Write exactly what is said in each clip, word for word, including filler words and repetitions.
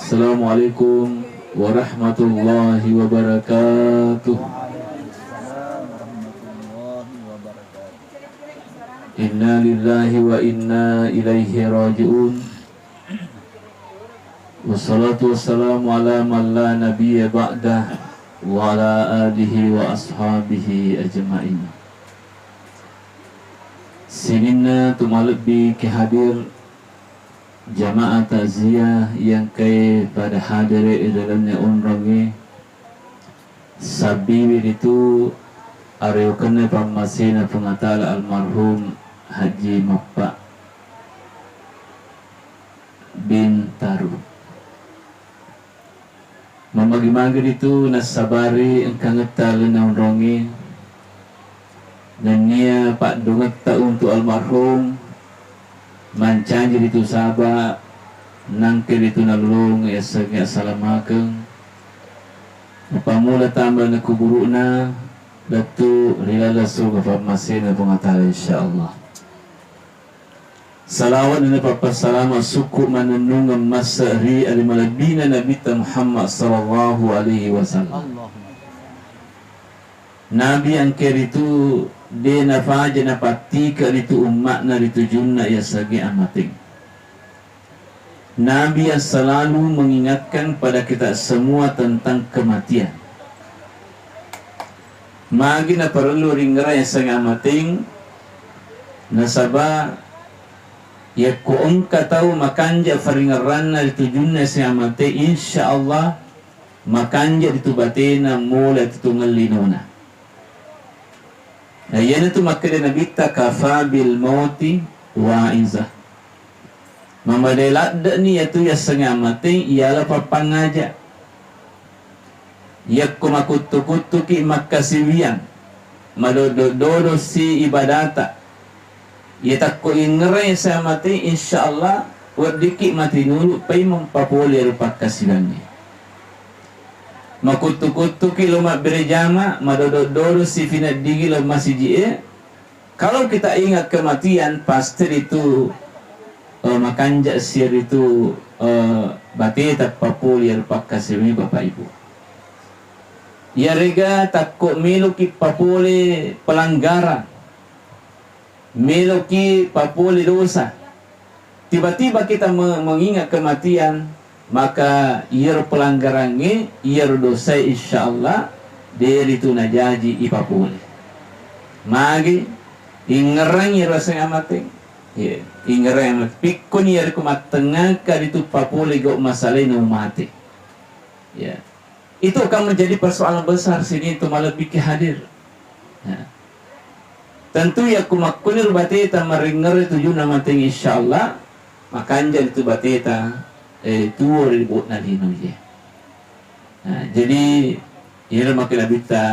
Assalamualaikum warahmatullahi wabarakatuh. Inna lillahi wa inna ilaihi raji'un. Wassalatu wassalamu ala man la nabiyya ba'dah wa ala alihi wa ashabihi ajma'in. Sininna tumalebbi ki hadir jamaah takziah yang kai pada hadere ri lalenna onrongnge, sabbiwi ritu areokenna pammasena Puang Allah Ta'ala almarhum Haji Mappa bin Taru. Mamagi-magi ritu nassabari engkangetta lalenna onrongnge, nennia paddungetta untuk almarhum mancaji ritu saba, nangke ritu nalolong yasengnge assalamakeng, mappammula tamba na kuburu'na, lettu ri laleng suruga pammasena Puang Allah Ta'ala, insyaallah. Salawat nennia pappassalama sukku mannennungeng masse ri ale malebbina Nabitta Muhammad sallallahu alaihi wasallam. Nabi engka ritu de nafaja napattike ritu umma'na ri tujunna yasengnge amateng. Nabi yang selalu mengingatkan pada kita semua tentang kematian. Magi naparellu ringngerang yasengnge amateng, nasaba yakko engka tau makanja faringngeranna ri tujunna yasengnge amateng, insyaallah makanja ritu batena mole atuongeng linona. Na iyanatu makkeda Nabitta, "Kafa bil mauti wa'iza." Mamadai ladde'ni iyatu yasengnge amateng iyala pappangngaja. Yakko makuttu-kuttuki makkasiwiang, madoddo-dodossi ibadata, iya takko ingngerang yasengnge amateng, insyaallah weddikki matinulu paimeng papole ero pakkasiwiangnge. Makuttu-kuttuki lo mabbere jama, madoddo-dodossi fineddingi lo masiji'e, kalau kita ingat kematian, pasti ritu, eh, makanja si ritu, eh, bateta papole ero pakkasiwiangnge, Bapak Ibu. Iyarega takko meloki papole pelanggaran, meloki papole dosa, tiba-tiba kita me-, mengingat kematian, maka iyaro pelanggarangnge, iyaro dosae, insyaallah de ritu najaji ipapole. Magi ingngerang iyaro yasengnge amateng. Iya, ingngerang amateng. Pikkoni iyaro ko mattengngaka ritu papole gau masalae na mate. Ya. Itu akan menjadi persoalan besar sininna tumalebbi ki hadir. Ya. Tentu yakko makkuniro bateta maringngerang tujunna amateng, insyaallah makanja ritu bateta, eh, tuo ri bo'na lino iye. Nah, jadi iyaro makkeda Nabitta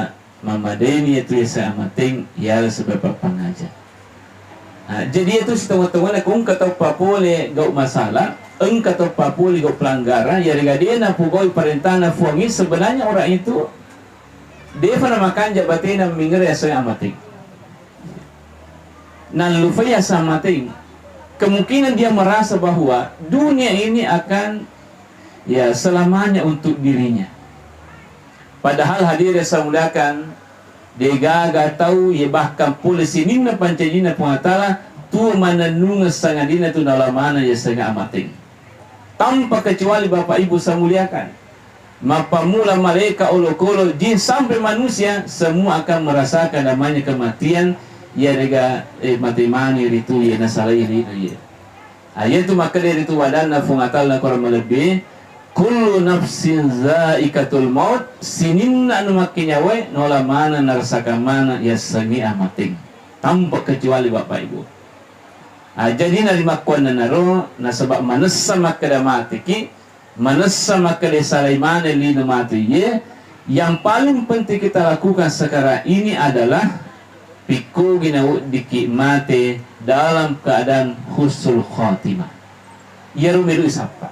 mamadaini iyatu yasengnge amateng iyala sebagai pappangngaja. Nah, jadi iyatu sitongeng-tongengna ko engka tau papole gau masalah, engka tau papole gau pelanggaran, iyarega de napogau'i parentana Puangnge, sebenarnya orang itu defa namakanja batena mingngerang yasengnge amateng. Nallufai yasengnge amateng. Kemungkinan dia merasa bahwa dunia ini akan, ya, selamanya untuk dirinya. Padahal hadirin yang saya muliakan, degaga tau, ya, bahkan pole sininna pancajinna Puang Allah Ta'ala, tuo mannennungeng sangadinna tu naola maneng yasengnge amateng. Tanpa kecuali Bapak Ibu saya muliakan, mappammula malaeka, olokolo, jin, sampai manusia, semua akan merasakan namanya kematian, iyarega, eh, mate maneng ritu iye nasalai lino iye. Ah, iyatu makkeda ritu wadanna Puang Allah Ta'ala Korang malebbi, "Kullu nafsin zaikatul maut," sininna anu makkenyawae naola maneng narasakang maneng yasengnge amateng. Tanpa kecuali, Bapak Ibu. Ah, jadi narimakkuannanaro, nasaba manessa makkeda mateki, manessa makkeda salai maneng lino mate iye, yang paling penting kita lakukan sekarang ini adalah pikkogi naweddikki mate dalam keadaan husnul khatimah. Iyaro melo'i sappa.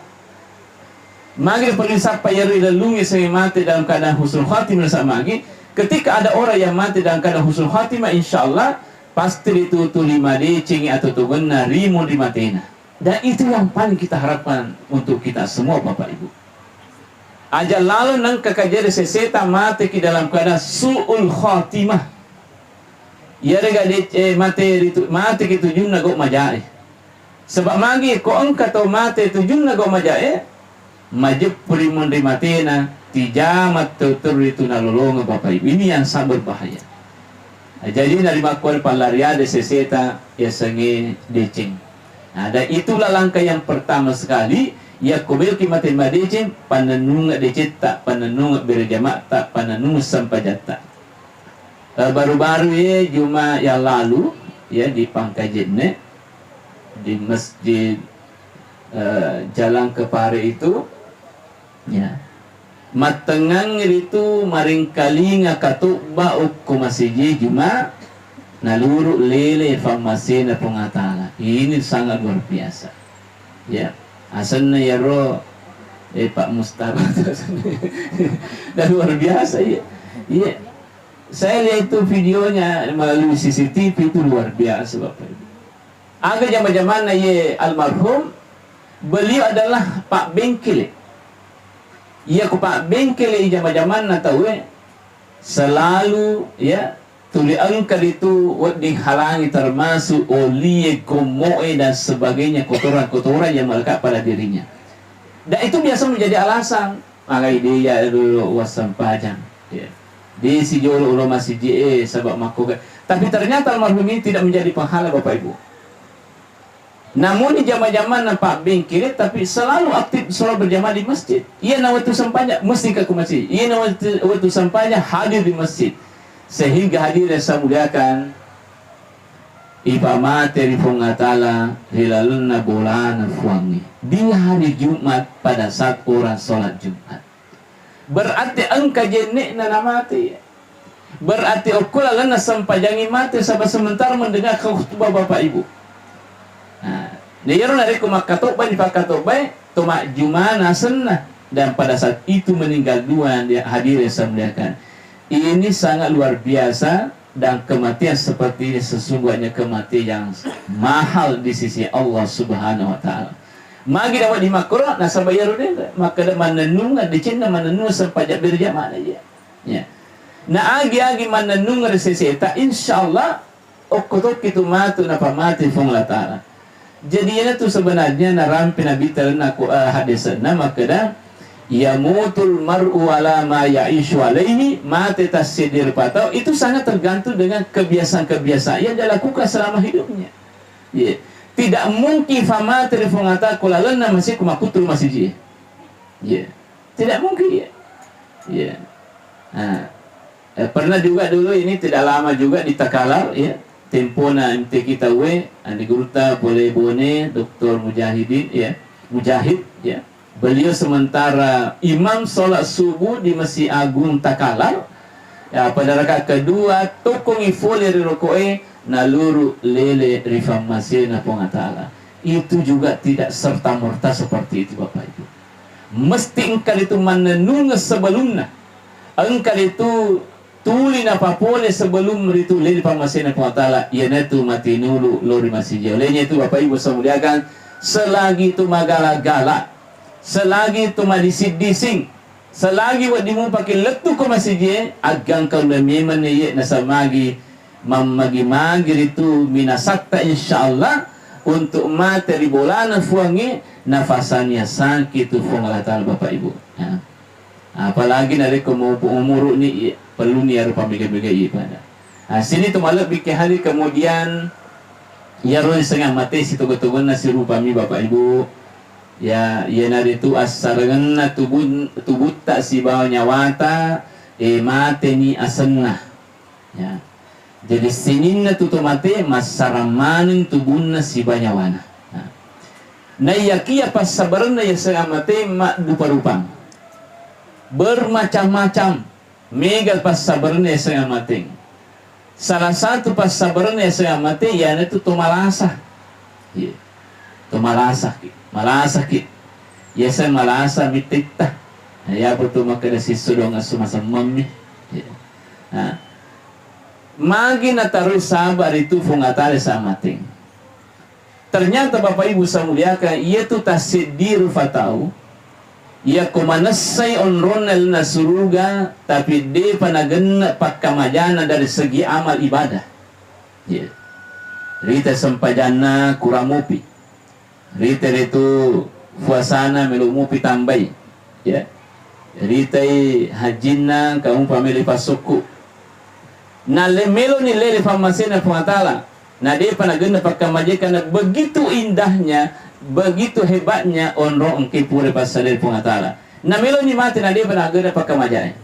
Magi perlu sappa iyaro ilellungi yasengnge mate dalam keadaan husnul khatimah, nasaba magi ketika ada orang yang mate dalam keadaan husnul khatimah, insyaallah pasti ritu tuli madecengi atau tongenna rimunri matena. Dan itu yang paling kita harapkan untuk kita semua, Bapak Ibu. Aja lalo nengka kajere seseta mateki dalam keadaan su'ul khatimah. Iyarega de-, eh, mate ritu-, mateki tujunna gau majae. Sebab magi ko engka tau mate tujunna gau majae, majeppu ri munri matena, tijama tau terru ritu nalolongeng Bapak Ibu. Ini yang sangat berbahaya. Jadi narimakkuwari pallariade seseta yasengnge deceng. Nah, dan itulah langkah yang pertama sekali, yakko meloki mate madeceng, pannennungeng decetta, pannennungeng bere jamatta, pannennungeng sempajatta. Eh, baru-baru ye Juma yang lalu, ya, di Pangkajenne, di Masjid, eh, Jalan Kepare itu, ya, mattengngang ritu maringkalinga katobba okko masiji Juma, naluru lele fammasena Puang Allah Ta'ala. Ini sangat luar biasa. Ya, asenna yaro, eh, Pak Mustafa. Dan luar biasa, iya. Iya. Saya lihat itu videonya melalui C C T V, itu luar biasa, Bapak Ibu. Aga jama-jamanna ye almarhum, beliau adalah pak bengkele. Iya, ku pak bengkele i jama-jamanna tauwe, selalu, ya, tuli engka ritu wedding halangi, termasuk olie, gommo'e, dan sebagainya, kotoran-kotoran yang melekat pada dirinya. Dan itu biasa menjadi alasan, magai dia dulu wassampajang. Ya. Di sijolo ulo masiji, eh, sebab makoga. Tapi ternyata almarhum ini tidak menjadi penghalang, Bapak Ibu. Namuni jama-jamanna pak bengkele, tapi selalu aktif sholat berjamaah di masjid. Iya na waktu sempajang, mesti ke masjid. Iya na waktu, waktu sempajang, hadir di masjid. Sehingga hadirin yang saya muliakan, ipamate ri Puang Allah Ta'ala ri lalenna bolana Puangnge. Di hari Jumat pada saat orang sholat Jumat. Berarti engka jenne'na namate. Berarti okko lalenna sempajangi mate, saba sementara mendengar khutbah Bapak Ibu. Nah, na iyaro narekko makkatobba, dipakkatobbai to majjumana asenna, dan pada saat itu meninggal dua, dia hadirin saya muliakan. Ini sangat luar biasa, dan kematian seperti ini sesungguhnya kematian yang mahal di sisi Allah Subhanahu wa Ta'ala. Magi dapat dimakkoro, nasaba iyaro de makkeda mannennungeng, decenna mannennungeng sempaja berjamaah aja. Ya. Na agi-agi mannennungeng ri seseta, insyaallah okko tokki tu matu napamate Puang Allah Ta'ala. Jadi, iyanatu sebenarnya narampe Nabitta lalenna ku, eh, hadesenna makkeda, "Yamutul mar'u ala ma ya'ishu alaihi," mate tasseddi rupa tau, itu sangat tergantung dengan kebiasaan-kebiasaan yang dia lakukan selama hidupnya. Iya. Tidak mungkin famate ri Puang Allah Ta'ala ku lalenna masih ku makkuttu masiji. Iya. Tidak mungkin, ya. Iya. Nah, eh, pernah juga dulu, ini tidak lama juga di Takalar, ya. Tempona M T kita we, andi gurutta pole Bone, Doktor Mujahidin, ya. Mujahid, ya. Beliau sementara imam sholat subuh di Masjid Agung Takalar. Ya, pada rakaat kedua, tokkongi fole ri roko'e, naluru lele ri fammasena Puang Allah Ta'ala. Itu juga tidak serta-merta seperti itu, Bapak Ibu. Mesti engka ritu mannennungeng sebelumna. Engka ritu tuli napapole sebelum ritu lele pammasena Puang Allah Ta'ala, iyanatu matinulu lao ri masiji. Olehnya itu, Bapak Ibu saya muliakan, selagi itu magala-gala, selagi itu madising-dising, selagi wedding mupaki lettu ko masijie, agangka ulle memenni ye nasamagi mammagi-magi ritu minasatta, insyaallah, untuk mate ri bolana Puangnge, nafasania sangki tu Puang Allah Ta'ala, Bapak Ibu. Ya. Apalagi narekko mau umuru'ni, iya, perluni iyaro pammega-mega ibadah. Nah, sini tu malebbi ke hari kemudian iyaro senga mate sitogo-togonna sirupami, Bapak Ibu. Ya, iyanaritu assarengenna tubun-, tubutta sibawa nyawata, eh, mateni asenna. Ya. Jadi sininna tu to mate massarang maneng tubunna sibawa nyawana. Nah. Naiyakiya passabarenna yaseng amate maddupa-rupang. Bermacam-macam. Mega passabarenna yaseng amate. Salah satu passabarenna yaseng amate iyanatu to malasa. Iya. To malasaki, malasaki. Yaseng malasa mitta-itta. Nah, iya betul makkeda sissodong asu masemmemmi. Iya. Nah, magi nataroi saba ritu Puang Allah Ta'ala samateng. Ternyata Bapak Ibu saya muliakan, iyatu tasseddi rupa tau, Iyako manessai onronna lalenna suruga, tapi depa nagenne pakkamajana dari segi amal ibadah. Iya. Rita sempajanna kurang mupi. Rita ritu puasana melo mupi tambai. Ya. Ritai hajinna kamu pamili pasukku. Nalle meloni lele pammasena Puang Ta'ala. Na depa nagenna pakkamajai karena begitu indahnya, begitu hebatnya onrong engke pura passadari Puang Ta'ala. Na meloni mate na depa nagenna pakkamajai.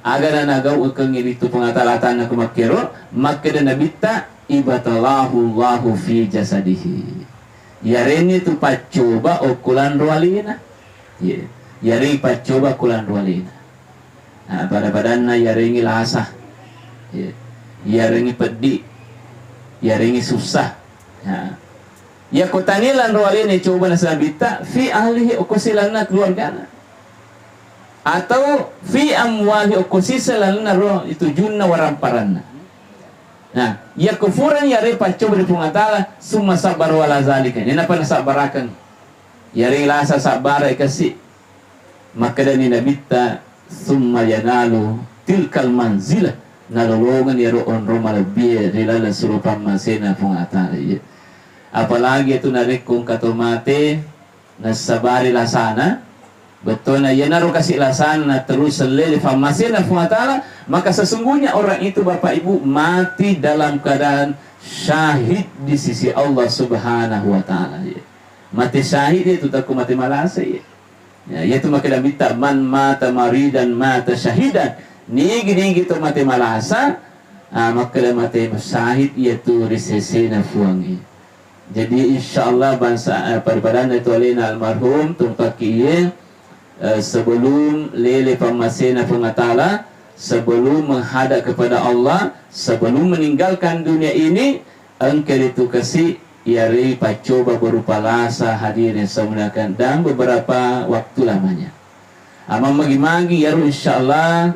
Aga na nagau ekengngi ritu Puang Ta'ala tanna ku makkero, makkeda Nabitta, "Ibtalahu Allahu fi jasadihi." Yarenni tu paccoba okko lanro alena. Ye. Yarengi paccoba okko lanro alena. Nah, pada-padanna yarengi lasa. Ye. Yarengi peddi. Yarengi susah. Nah. Yako tania lanro alena coba nasabita fi ahlihi okko silanna keluargana. Atau fi amwali okko sisa lalenna ro itu junna waramparanna. Nah, yakko furani yare paccoba ri Puang Ta'ala, summa sabbara wala zalika. Nenapa nasabbarakeng. Yare lasa sabbara kasi. Makkedani Nabitta, summa yanalu tilkal manzilah. Nalolongeng yaro onro malebbie ri laleng suro pammasena Puang Ta'ala. Iya. Apalagi itu narekko engka to mate, nassabari lasana, bettona iyanaro kasi lasana terus sellele fammasena Puang Ta'ala, maka sesungguhnya orang itu Bapak Ibu mati dalam keadaan syahid di sisi Allah Subhanahu wa Ta'ala. Ya. Mati syahid itu takku mati malasa ya. Ya, itu maka Nabitta, "Man mata maridan mata syahidan." Nigi-nigi to mati malasa, ah, makkeda mate syahid iyatu ri sesena Puangnge. Jadi insyaallah bangsa, eh, pada-padanna itu alena almarhum tungkakki iye, eh, sebelum lele pammasena Puang Ta'ala, sebelum menghadap kepada Allah, sebelum meninggalkan dunia ini, engka ritu kasi yarei paccoba berupa lasa hadirin yang saya muliakan dan beberapa waktu lamanya. Amang magi-magi yaru insyaallah,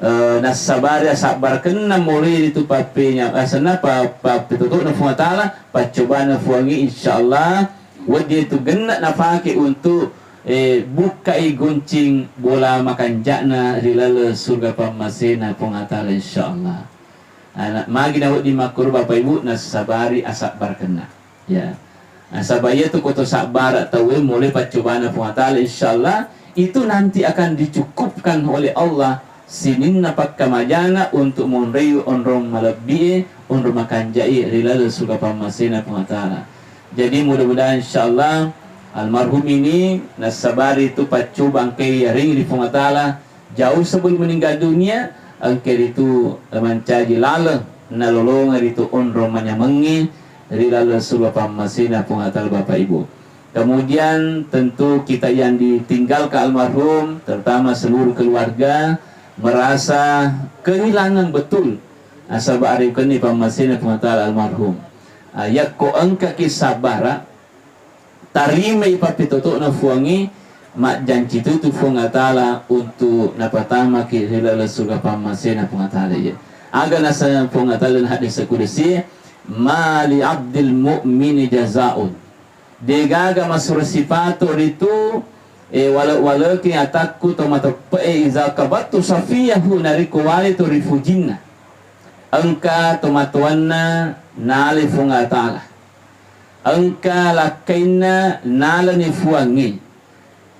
eh, nassabari asabbarakenna mulai ritu pappenya, asenna pa-, pappetoto'na Puang Ta'ala, paccobana Puangnge insyaallah, wedding tu genna napake untuk, eh, bukkai goncing bola makanja'na ri laleng surga pammasena Puang Ta'ala insyaallah. Ana-, magi nawedding makkoro Bapak Ibu nassabari asabbarakenna. Ya. Nasaba iyatu koto sabbara tauwe mulai paccobana Puang Ta'ala, insyaallah itu nanti akan dicukupkan oleh Allah sininna pakkamajana untuk monrei onrong malebbie, onrong makanjai ri laleng surga pammasena Puang Ta'ala. Jadi mudah-mudahan insyaallah almarhum ini nassabari itu paccoba engkai yaring ri Puang Ta'ala, jauh sebelum meninggal dunia, engka ritu mancaji laleng nalolongeng ritu onrong manyamengnge ri laleng surga pammasena Puang Ta'ala Bapak Ibu. Kemudian tentu kita yang ditinggalkan almarhum, terutama seluruh keluarga, merasa kehilangan betul nasaba arekenni pammasena Puang Ta'ala almarhum. Ah, yakko engkaki sabbara, tarimai pappetoto'na Puangnge, majjanci tutu Puang Ta'ala untuk napatamaki ri laleng surga pammasena Puang Ta'ala iya. Aga naseng Puang Ta'ala na hadis kudusi, "Ma li abdil mu'mini jazaun." Degaga masuro sipato ritu, e, wale-, waleki atakku to mateppe'e iza kabattu safiyahu narekko wale to rifujinna. Engka to matoanna nale Puang Ta'ala. Engka lakkainna nalani Puangnge.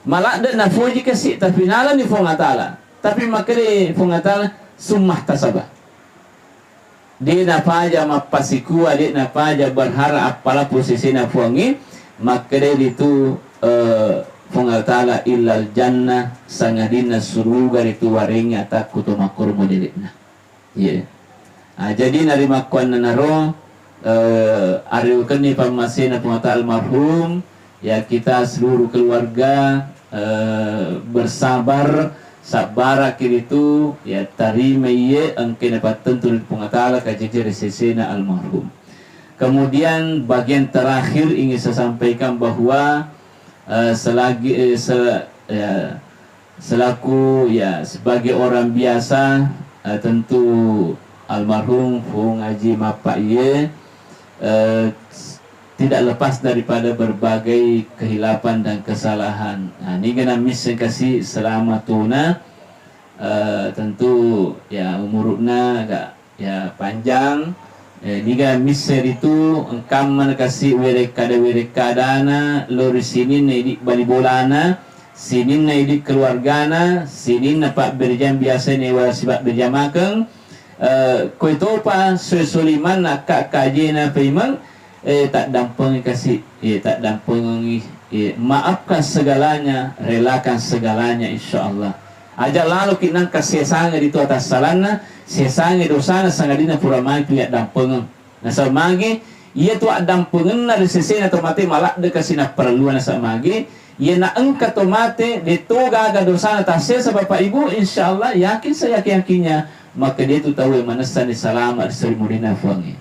Maladde nafoji kasi, tapi nalani Puang Ta'ala. Tapi makkeda Puang Ta'ala, "Summa ihtasaba." De napaja mappasikua, de napaja berharap appala posisina Puangnge, makkeda ritu, eh, Puang Ta'ala, "Illal jannah," sangadinna suruga ritu warengngi atakku to makkoro modele'na. Iya. Ah, jadi narimakkuannanaro, eh, arekenni pammasena Puang Ta'ala almarhum, ya kita seluruh keluarga, eh, bersabar, sabbaraki ritu, ya tarimai iye engka napattentu ri Puang Ta'ala kajajari sesena almarhum. Kemudian bagian terakhir ingin saya sampaikan bahwa, eh, selagi, eh, se-, ya, selaku, ya, sebagai orang biasa, eh, tentu almarhum Puang Haji Mappa iye, eh, tidak lepas daripada berbagai kehilafan dan kesalahan. Nah, niga namisseng kasi selama tuna, eh, tentu ya umuruna agak ya panjang. Eh, niga misseng ritu engkamma nakasi werekkada-werekkadana lo ri sininna idi bali bolana, sininna idi keluargana, sininna pabberjang biasa newa sibabberjang makeng. Eh, koe topa soe-soe limanna akka-akka ajena paimeng, eh, taddampengi kasi, eh, taddampengengi, eh, maafkan segalanya, relakan segalanya, insyaallah. Aja laloki nangka sesangeng ritu atassalanna, sesangeng dosana sangadinna pura magi tu yaddampengeng. Nasaba magi, iya tu addampengenna ri sesena to mate maladde kasi napparelluang nasaba magi, iya na engka to mate, de to gaga dosana tassesa Bapak Ibu, insyaallah yakin seyakin-yakinnya, maka dia tu tau manessani salama ri salimurinna Puangnge.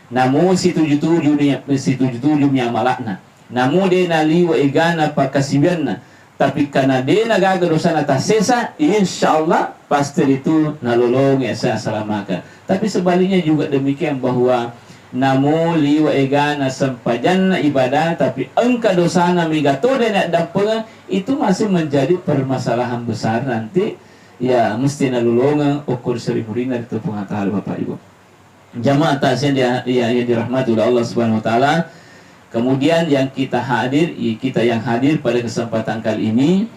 Namo situju-tuju ni, situju-tuju mi amala'na. Namo de naliwa egana pakkasiwianna. Tapi karena de nagaga dosana tassesa, insyaallah pasti ritu nalolongi asa asalamaka. Tapi sebaliknya juga demikian bahwa namo liwa egana sempajanna ibadah, tapi engka dosana mega to de naddampengeng, itu masih menjadi permasalahan besar nanti, ya mesti nalolongeng okko ri salimurinna ritu Puang Allah Taala, Bapak Ibu. Jamaah takziah yang di-, ya, yang dirahmati oleh Allah Subhanahu wa Ta'ala. Kemudian yang kita hadir, i-, kita yang hadir pada kesempatan kali ini,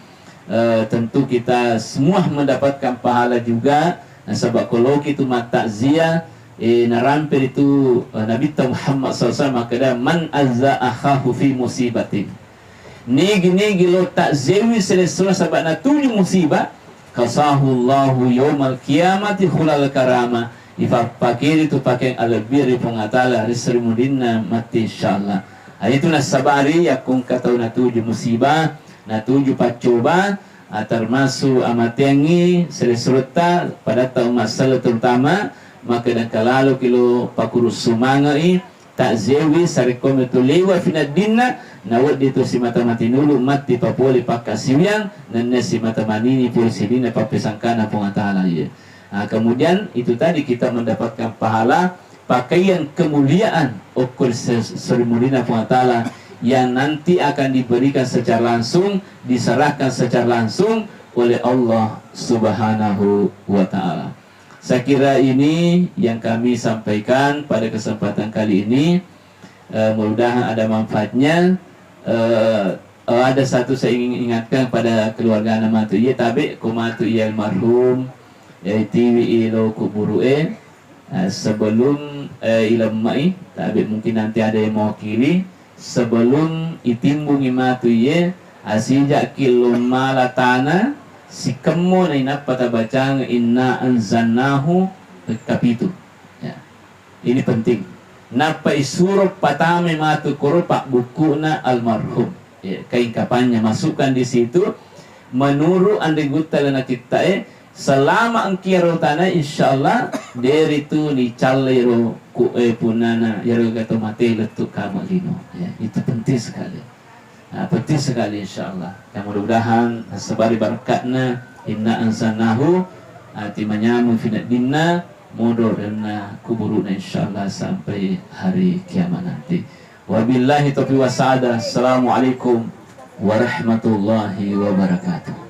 eh, tentu kita semua mendapatkan pahala juga. Nasaba ko loki tu mattakziah, eh, narampe itu, eh, Nabitta Muhammad sallallahu alaihi wasallam makkeda, "Man azza akhahu fi musibatin." Nigi-nigi lo takziawi selessureng saba natuju musibah, kasahullahu yaumal qiyamati khulal karama, ifappakeri tu pakeang alebbi ri Puang Allah Taala ri salimurinna matti, insyaallah. Aitu nassabari yakko engka tau natuju musibah, natuju paccoba, ah, termasuk amateangngi selessuretta padatta umma selleng terutama, maka dengka laloki lo pakuru sumange'i, takziawi sarekkomi tu liwa finaddinna, nawedding tu simata matinulu matti papole pakkasiwiang, nennia simata manini pole sininna pappesangkana Puang Allah Taala, iya. Nah, kemudian itu tadi kita mendapatkan pahala pakaian kemuliaan okko se-, salimurinna Puang Allah Taala yang nanti akan diberikan secara langsung, diserahkan secara langsung oleh Allah Subhanahu wa Ta'ala. Saya kira ini yang kami sampaikan pada kesempatan kali ini. Eh, mudah-mudahan ada manfaatnya. Eh, eh, ada satu saya ingin ingatkan pada keluarga anak matu. Iya tabe ko matu iya almarhum, ya itiwi ilo kuburu e. Eh, sebelum, eh, ilemma i, tabe mungkin nanti ada yang mewakili. Sebelum itimbungi matu iye, asijaki lo mala tana, sikemmo na inappa tabacang inna anzalnahu kapitu. Ya. Ini penting. Nappa isuro patame matu koro pabbukuna almarhum. Ya, kain kapannya masukkan di situ. Menurut anre gutta lena kitta e, selama engki ro tana, insyaallah deri tu ni callai ro ku, eh, punana yaro gato mate lettu kama lino. Ya, itu penting sekali. Nah, penting sekali, insyaallah. Ya, mudah-mudahan sebari barakatna inna anzalnahu, ati manyamu finaddinna, modo denna kuburuna, insyaallah sampai hari kiamat nanti. Wabillahi taufiq wasa'adah. Assalamualaikum warahmatullahi wabarakatuh.